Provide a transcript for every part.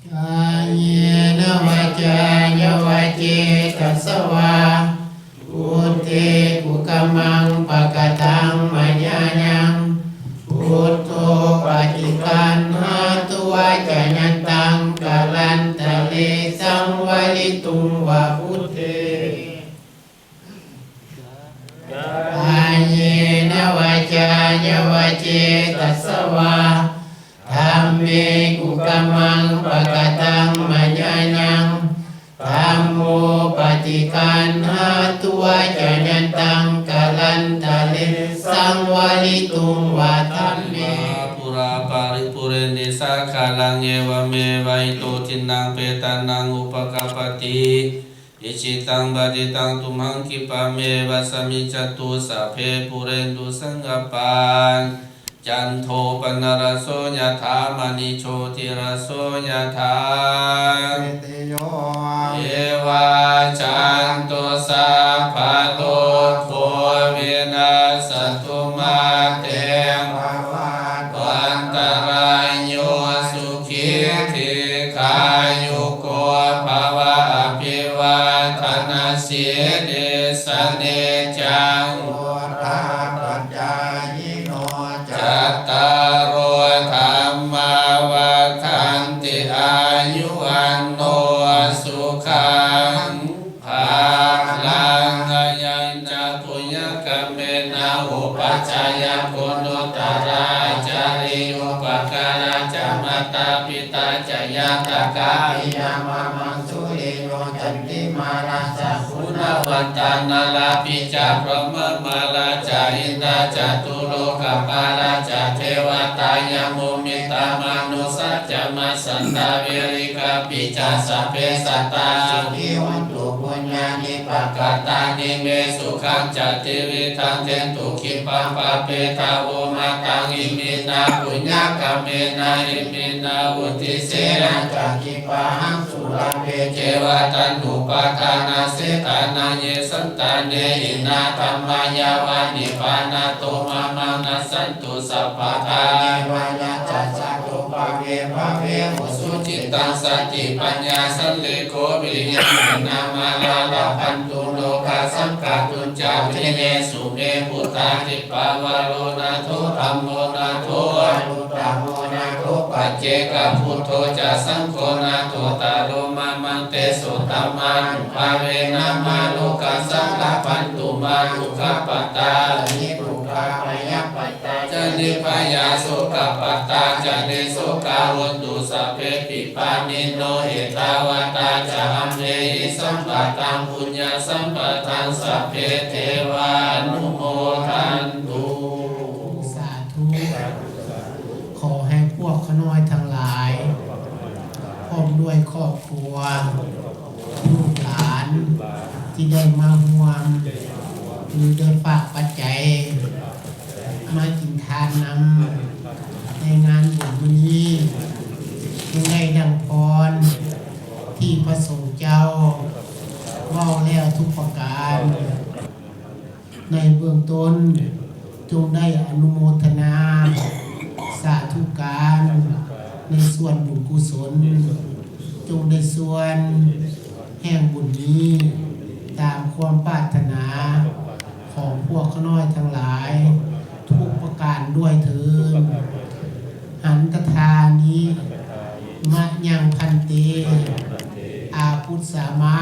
ກາເຍນະວາຈາຍະວະເຈຕະສະວາ ພຸດເທກຸກຳມັງປະກະຕັງມະຍາຍັງ ພຸດໂທປະຕິຄັນຫາຕຸວະຈະຍັນຕັງກາລັນຕະເລ ສັງວະລິຕຸງວາພຸດເທ ກາເຍນະວາຈາຍະວະເຈຕະສະວາ ທຳເມກຸກຳມັງປະກະຕັງມະຍາຍັງ ທຳໂມປະຕິຄັນຫາຕຸວະຈະຍັນຕັງກາລັນຕະເລ ສັງວະລິຕຸງວາທຳເມ ມະຫາປຸຣາປະລິປຸເຣນຕິສາຄາລັງ ເອວະເມວະອິໂຕທິນນັງເປຕານັງອຸປະກັບປະຕິ ອິຊິຕັງປະຕິດຕັງຕຸມຫັງ ຂິບປະເມວະສະມິດສະຕຸ ສັບເພປູເຣນຕຸສັງກະປາ ຈັນໂທປະນະລະໂສ ຍະຖາ ມະນີໂຊຕິລະໂສ ຍະຖາ ເສດຖິໂຍ ເອວະ ຈັນຕຸ ສັບພະໂລໂຄ ວິນາສະຕຸ ມາເຕ ພະວັດຕະ ອັນຕະລາໂຍ ສຸ ຂີ ດີຄາຍຸໂກ ພະວະ ອະພິວາທະນະສີລິສະ ເນຈາ ວຸດທາ ປັດຈາຍິໂນ ຈັດຕາໂລ ທຳມາ ວັດທັນຕິ ອາຍຸ ວັນໂນ ສຸຂັງ ພະລັງ ອາຍັນຈະ ປຸນຍະກຳເມນະ ອຸປັດຈະຍະກຸນຸດຕະຣາ ອາຈາລິໂຍ ອຸປະກາລະຈະ ມາຕາປິຕາຈະ ຍາດຕະກາ ປິຍາມາມະ ສຸລິໂຍ ຈັນຕິມາລາຊະ ຄຸນນະວັດຕານາລາປິຈະ ພຣະມະມາລາຈະ ອິນດາຈະ ຕຸໂລກະປາລາຈະ ເທວະຕາ ຍະໂມ ມິດຕາມະນຸດສາຈະ ມະສັນຕາ ເວລິກາປິຈະ ສັບເພສັດຕາ ສຸຂີໂຫນຕຸ ປຸນຍານິ ປະກະຕານິ ເມ ສຸຂັງຈະ ຕິວິທະເທນຕຸ ຂິບປະປາເປທາໂວ ມະຕັງ ອິມິນາ ປຸນຍະກຳເມນະ ອິມິນາ ວຸດທິເສນະຈະ ຂິບປະຫັງ ສຸລາເພ ເຈວະ ຕັນຫູປາທານະເສຖານັງ ເຍ ສັນຕາເນ ຫິນາທຳມາ ຍາວະ ນິບບານະໂຕ ມະມັງ ນັດສັນ ຕຸ ສັບພະທາ ເຍວະ ຍັດຖະສະ ໂຕ ພະເວ ພະເວ ໂຫ ສຸຈິດຕັງ ສະຕິປັນຍາ ສັນລິໂກ ວິລິຍະ ເມ ນາມາລາລະພັນຕຸ ໂລກັດສັງກະຕຸນຈາ ວິລິເຍ ສຸ ເມ ພຸດທາ ທິບປະວາໂລ ນາໂທ ທຳໂມ ນາໂທ ອະນຸດຕະໂມ ນາໂທ ປັດເຈກະພຸດໂທ ຈະ ສັງໂຄ ນາໂທ ຕະໂລ ມະມັງ ເຕ ໂສ ທຳມານຸພາເວ ນາມາ ໂລກັດສາລະພັນຕຸ ມາ ທຸກຂະປັດຕາ ອະນີ ທຸກຂະ ພະຍາປັດຕາ ຈະ ນິພະຍາ ໂສກະປັດຕາ ຈະ ນິໂສກາ ໂຫນຕຸ ສັບເພ ປິປານິໂນ ເອຕາວັດຕາ ຈະ ອັມເພຫິ ສຳປະທັງ ປຸນຍະສຳປະທັງ ສັບເພ ເທວາ ອະນຸໂມທັນຕຸ ສາທຸ ຂໍໃຫ້ພວກຂ້ານ້ອຍທັງຫຼາຍ ພ້ອມດ້ວຍຄອບຄົວ ລູກຫຼານທີ່ໄດ້ມາຮ່ວມ ຫຼື ໄດ້ຝາກປັດໄຈ ມາກິນທານນຳໃນງານບຸນມື້ນີ້ ຈຶ່ງໄດ້ດັ່ງພອນທີ່ພະສົງເຈົ້າເວົ້າແລ້ວທຸກປະການ. ໃນເບື້ອງຕົ້ນ ຈົ່ງໄດ້ອະນຸໂມທະນາ ສາທຸການ ໃນສ່ວນບຸນກຸສົນ ຈົ່ງໄດ້ສ່ວນແຫ່ງບຸນນີ້ ຕາມຄວາມປາດຖະໜາຂອງພວກຂ້ານ້ອຍທັງຫຼາຍ ທຸກປະການດ້ວຍເທີ້ນ. ຫັນຕະທານິ ມະຍັງ ພັນເຕ ອາປຸດສາມະ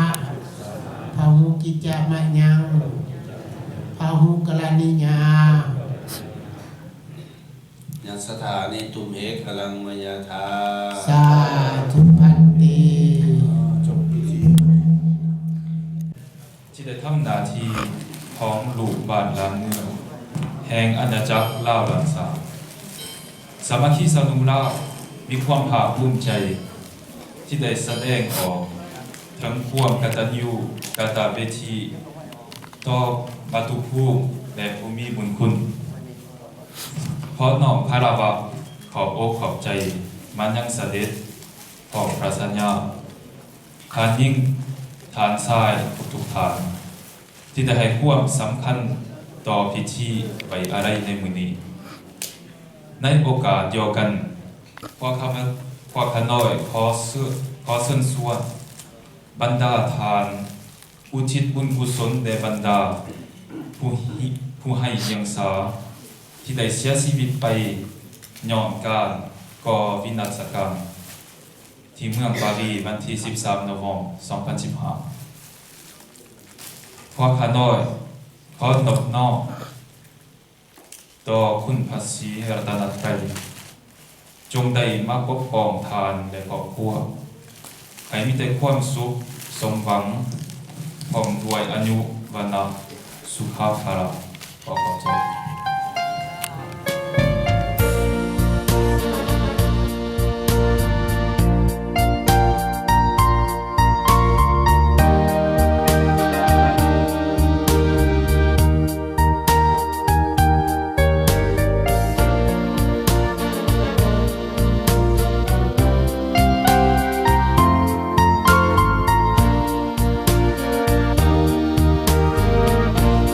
ພະຫຸກິດຈະມະຍັງ ພະຫຸກະລະນິຍາ ຍັດສະຖານິຕຸມເຫຄະລັງມະຍາທາ ສາທຸພັນເຕ ຈົບພິທີ ທີ່ໄດ້ທຳໜ້າທີ່ຂອງລູກບ້ານລ້ານເມືອງ ແຫ່ງອານາຈັກລາວລ້ານຊ້າງ. ສາມັກຄີຊາວໜຸ່ມລາວມີຄວາມພາກພູມໃຈ ທີ່ໄດ້ສະແດງອອກເຖິງຄວາມກະຕັນຍູກະຕະເວທີຕໍ່ມາຕຸພູມ ແລະ ຜູ້ມີບຸນຄຸນ. ຂໍນ້ອມຄາລະວະຂອບອົກຂອບໃຈມາຍັງສະເດັດພໍ່ພະສັນຍາ ທ່ານຍິງ ທ່ານຊາຍ ທຸກໆທ່ານ ທີ່ໄດ້ໃຫ້ຄວາມສຳຄັນຕໍ່ພິທີໄວ້ອາໄລໃນມື້ນີ້. ໃນໂອກາດດຽວກັນ ຂໍຄຳ ພວກຂ້ານ້ອຍຂໍເຊີນ ຂໍເຊີນຊວນບັນດາທ່ານ ອຸທິດບຸນກຸສົນແດ່ບັນດາຜູ້ ຜູ້ໃຫ້ຮຽງສາ ທີ່ໄດ້ເສຍຊີວິດໄປຍ້ອນການກໍ່ວິນາສະກຳ ທີ່ເມືອງປາຣີ ວັນທີສິບສາມ ນະວອມ ສອງພັນສິບຫ້າ. ພວກຂ້ານ້ອຍຂໍນອບນ້ອມຕໍ່ຄຸນພະສີລັດຕະນະໄຕ ຈົ່ງໄດ້ມາປົກປ້ອງທ່ານ ແລະ ຄອບຄົວ ໃຫ້ມີແຕ່ຄວາມສຸກສົມຫວັງ ພ້ອມດ້ວຍອາຍຸ ວັນນະ ສຸຂະ ພະລະ. ຂໍຂອບໃຈ.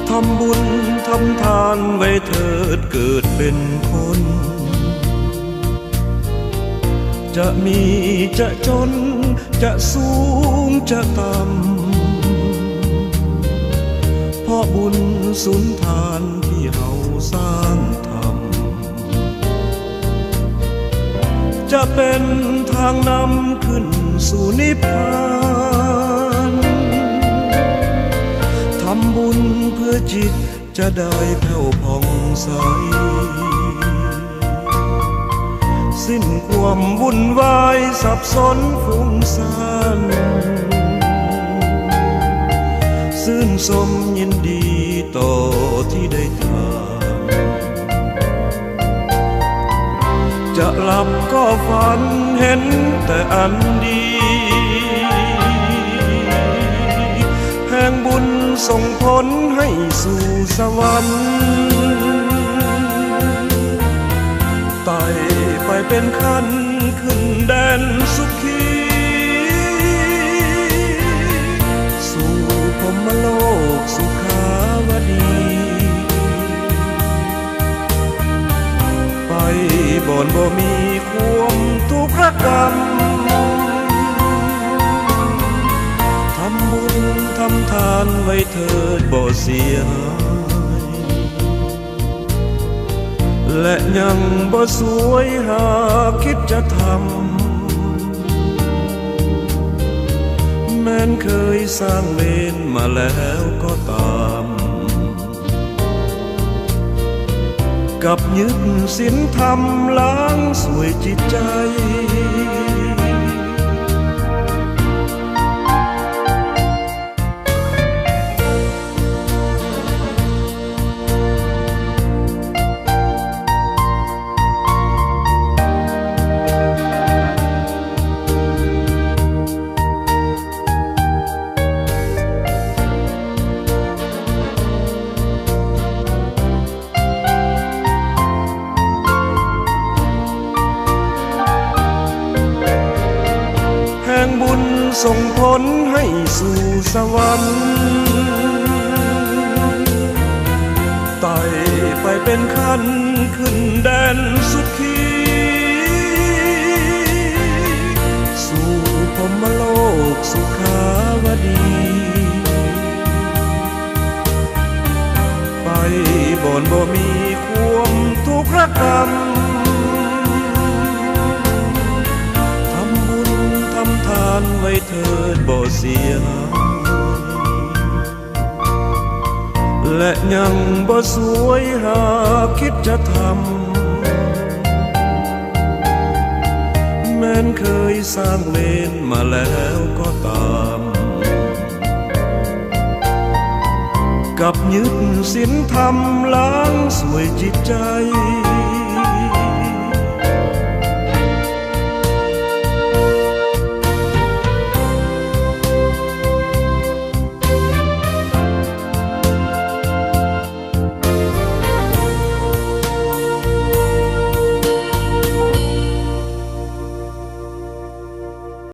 ທຳບຸນທຳທານໄວ້ເທີດເກີດເປັນຄົນ ຈະມີຈະຈົນ ຈະສູງຈະຕ່ຳ ເພາະບຸນສຸນທານທີ່ເຮົາສ້າງທຳ ຈະເປັນທາງນຳຂຶ້ນສູ່ນິບພານ ທຳບຸນເພື່ອຈິດຈະໄດ້ແผ้ວຜ່ອງໃສ ສິ້ນຄວາມວຸ່ນວາຍສັບສົນຟຸ້ງຊານ ຊື່ນຊົມຍິນດີຕໍ່ທີ່ໄດ້ທານ ຈະຫຼັບກໍຝັນເຫັນແຕ່ອັນດີ ແຫ່ງບຸນສົ່ງຜົນໃຫ້ສູ່ສະຫວັນ ໄຕ່ໄປເປັນຂັ້ນຂຶ້ນແດນສຸຂີ ສູ່ພົມມະໂລກສຸຂາວະດີ ໄປບ່ອນບໍ່ມີຄວາມທຸກລະກຳ ທຳບຸນທຳທານໄວ້ເທີດບໍ່ເສຍຫາຍ ແລະຍັງບໍ່ສວຍຫາຄິດຈະທຳ ແມ່ນເຄີຍສ້າງເວນມາແລ້ວກໍຕາມ ກັບຍຶດສິນທຳລ້າງສວຍຈິດໃຈ. ແຫ່ງບຸນສົ່ງຜົນໃຫ້ສູ່ສະຫວັນ ໄຕ່ໄປເປັນຂັ້ນຂຶ້ນແດນສຸຂີ ສູ່ພົມມະໂລກສຸຂາວະດີ ໄປບ່ອນບໍ່ມີຄວາມທຸກລະກຳ ທຳບຸນທຳທານໄວ້ເທີດບໍ່ເສຍຫາຍ ແລະຍັງບໍ່ສວຍຫາຄິດຈະທຳ ແມ່ນເຄີຍສ້າງເວນມາແລ້ວກໍຕາມ ກັບຍຶດສິນທຳລ້າງສວຍຈິດໃຈ